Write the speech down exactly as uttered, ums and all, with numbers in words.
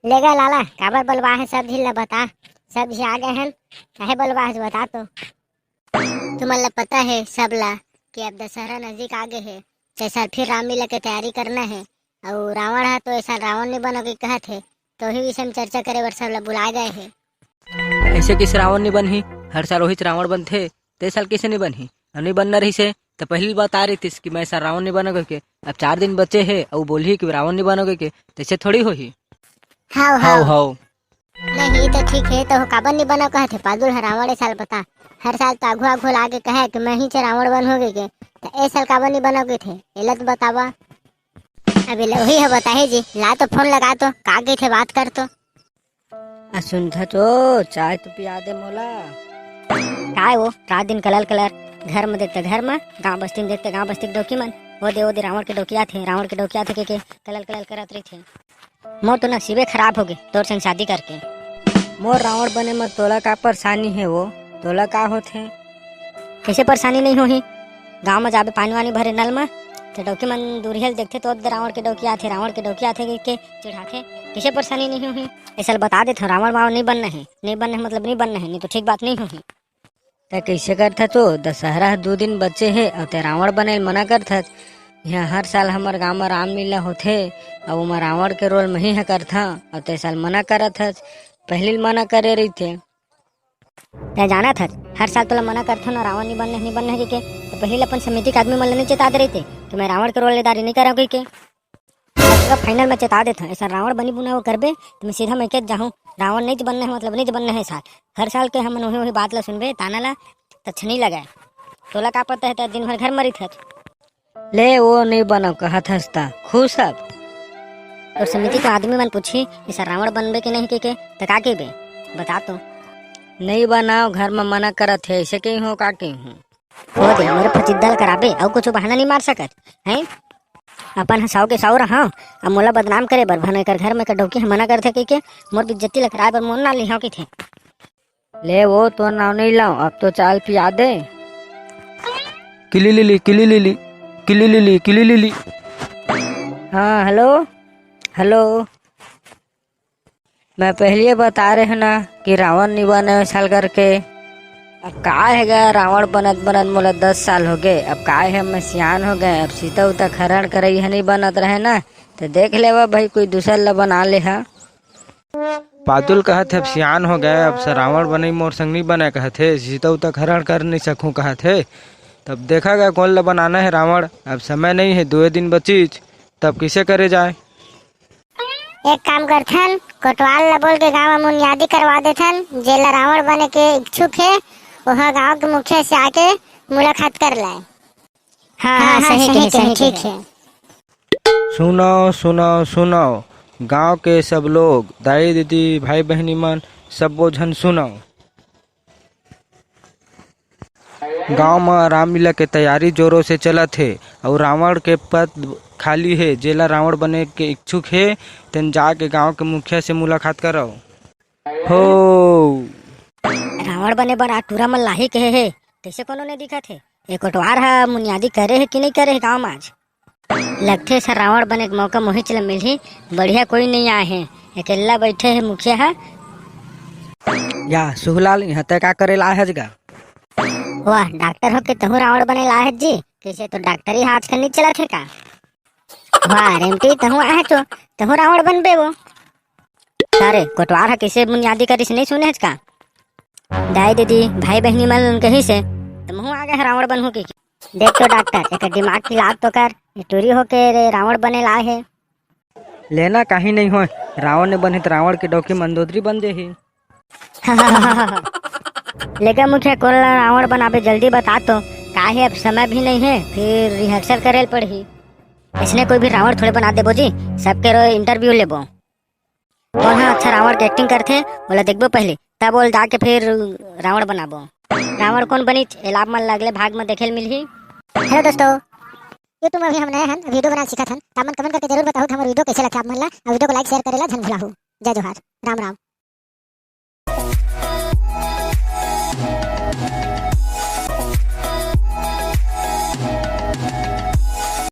ले गा लाला, काबर बलवा हे, सब झिन ला बता। सब झिन आ गे हन, काहे बलवा हे बता तो। तुमन ला पता हे सब ला कि अब दशहरा नजदीक आ गे हे, त ए साल फिर रामलीला के तैयारी करना हे। अउ रावण ह तो ए साल रावण नइ बनोगे कहत हे, तो ओही विषय में चर्चा करे बर सब ला बुलाए गए हे। अइसे कइसे रावण नइ बनही? हर साल ओहीच रावण बनथे, त ए साल कइसे नइ बनही? अउ नइ बनना रहिसे त पहिली बता रहितिस कि मैं ए साल रावण नइ बनोगे के। अब चार दिन बचे हे अउ बोलही कि रावण नइ बनोगे के, तइसे थोड़ी होही। हाव, हाव, हाव। हाव। नहीं, ये तो ठीक हे, तो काबर नइ बनो कहत हे पादुल ह रावण ए साल बता। हर साल तो आघू आघू ला आगे कहे कि मैं ही चे रावण बनोगे के, त ए साल काबर नइ बनोगे थे, एला तो बतावा। अबे ले, वही ह बताही जी, ला तो फोन लगा तो, का कहिथे बात कर तो। आ सुनथा तो, चाय तो पिया दे मोला। काय वो, रात दिन कलर कलर, घर में देखते घर में, गांव बस्ती में देखते गांव बस्ती के डौकी मन, ओ दे, ओ दे, रावण के डौकी आथे, रावण के डौकी आथे के, के कलर कलर करत रहिथे। मोर तो नसीबे खराब होगे, तोर संग शादी करके। मोर रावण बने म तोला का परेशानी हे वो? तोला का होथे? कइसे परेशानी नइ होही? गांव म जाबे पानी वानी भरे नल म, त डौकी मन दूरिहा ले देखथे, तो रावण के डौकी आथे, रावण के डौकी आथे कहिके चिढ़ाथे। कइसे परेशानी नइ होही? ए साल बता देथंव, रावण वावण नइ बनना हे, नइ बनना हे मतलब नइ बनना हे, नइ तो ठीक बात नइ होही। त कइसे करथा तो? दशहरा ह दू दिन बचे हे अउ ते रावण बने ल मना करथस। इहाँ हर साल हमर गांव म रामलीला होथे अउ ओमा रावण के रोल मही ह करथा अउ ते साल मना करत हस। पहिली ल मना करे रहिथे। तैं जानत हस, हर साल तोला मना करथंव ना, रावण नइ बनना हे, नइ बनना हे कहिके, त पहिली ल अपन समिति के आदमी मन ल नइ चेता दे रहिते कि मैं रावण के रोल लेदारी नइ करंव कहिके। अब final में चेता देथंव, ए साल रावण बनी बुना वो करबे, त मैं सीधा मइके जाहूं, रावण नइ बनना हे, मतलब नइ बनना हे ए साल। हर साल के हमन ओही, ओही बात ल सुनबे, ताना ल, त अच्छा नइ लगय। तोला का पता हे, तैं दिन भर घर म रहिथस। ले, वो नइ बनव कहत हस त, खुश हव। तोर समिति के आदमी मन पूछही, ए साल रावण बनबे कि नहीं कहिके, त का कहिबे? बता तो। नइ बनव, घर म मना करत हे, अइसे कहिहूं, का कहिहूं? हो दे, मोर फचिद्दा ल कराबे, अउ कुछु बहाना नइ मार सकत, हैं? अपन ह साव के साव रहंव, अब मोला बदनाम करे बर भन एकर घर में एकर डौकी ह मना करथे कहिके, मोर बेइज्जती ल कराए बर मोर नाव लिहांव कहिथे। ले वो, तोर नाव नइ लंव, अब तो चाय ल पिया दे। किली लिली, किली लिली, किली लिली, किली लिली। हाँ, hello, hello। मैं पहिली बता रहेंव ना कि रावण नइ बनय ए साल करके। अब काय हे गा, रावण बनत बनत मोला दस साल होगे। अब काय हे, मैं सियान होगे, अब सीता उता के हरण करइया नइ बनत रहे ना, त देख लेवा भई, कोई दूसर ल बना लेहा। पादुल कहत हे, अब सियान होगे, अब से रावण बनई मोर संग नइ बनय कहत हे, सीता उता के हरण कर नइ सकहूं कहत हे। तब देखा गा कोन ल बनाना हे रावण, अब समय नइ हे, दुए दिन बचिस, तब कइसे करे जाय? एक काम करथन, कोटवार ल बोल के गांव म मुनियादी करवा देथन, जेला रावण बने के इच्छुक हे, ओहा गांव के मुखिया से आके मुलाकात कर लय। हाँ, हाँ, हाँ, सही सही कहे, कहे, सही ठीक कहे। हे। सुनव, सुनव, सुनव, गांव के सब लोग, दाई दीदी, भाई बहिनी मन, सब्बो झन सुनव। गांव म रामलीला के तैयारी जोरों से चलत हे अउ रावण के पद खाली हे, जेला रावण बने के इच्छुक हे, तेन जाके गांव के मुखिया से मुलाकात करव। हो। रावण बने बर आज टूरा मन लाही कहे हे, कइसे कोनो नइ दिखत हे? ए कोटवार ह मुनियादी करे हे कि नइ करे हे गांव म आज? लगथे ए साल रावण बने के मौका मोहिच ल मिलही, बढ़िया कोई नइ आए हे, अकेल्ला बइठे हे मुखिया ह। या सुहलाल, इहां तैं का करे ल आए हस गा? वाह, डॉक्टर होके तहूं रावण बने ल आए हस जी? कइसे, तोर डॉक्टरी ह आजकल नइ चलत हे का? वाह रेमटी, तहूं आए हस तो, तहूं रावण बनबे वो। का रे, कोटवार ह कइसे मुनियादी करिस, नइ सुने हस का? दाई दीदी, भाई बहिनी मन कहिस हे, त महूं आ गे हंव रावण बनहूं कहिके। देख तो डॉक्टर, एकर दिमाग के इलाज तो कर, ए टूरी होके रे रावण बने ल आए हे। ले ना, काही नइ होय, रावण नइ बनही त रावण के डौकी मंदोदरी बन जेही। ले गा मुखिया, कोन ला रावण बनाबे, जल्दी बता तो, काहे अब समय भी नइ हे, फिर rehearsal करे ल पड़ही। अइसने कोई भी रावण थोड़े बना देबो जी, सबके रो interview लेबो। कोन ह अच्छा रावण के acting करथे, ओला देखबो पहिली, तब ओला जाके फिर रावण बनाबो। रावण कोन बनिच, एला आप मन ल अगले भाग म देखे ल मिलही। Hello दोस्तों, YouTube म अभी हम नया हन, video बनाना सीखत हन, त आप मन comment करके जरूर बताहू कि हमर video कइसे लगथे आप मन ला, अउ video को like share करे ला झन भुलाहू। जय जोहार, राम राम।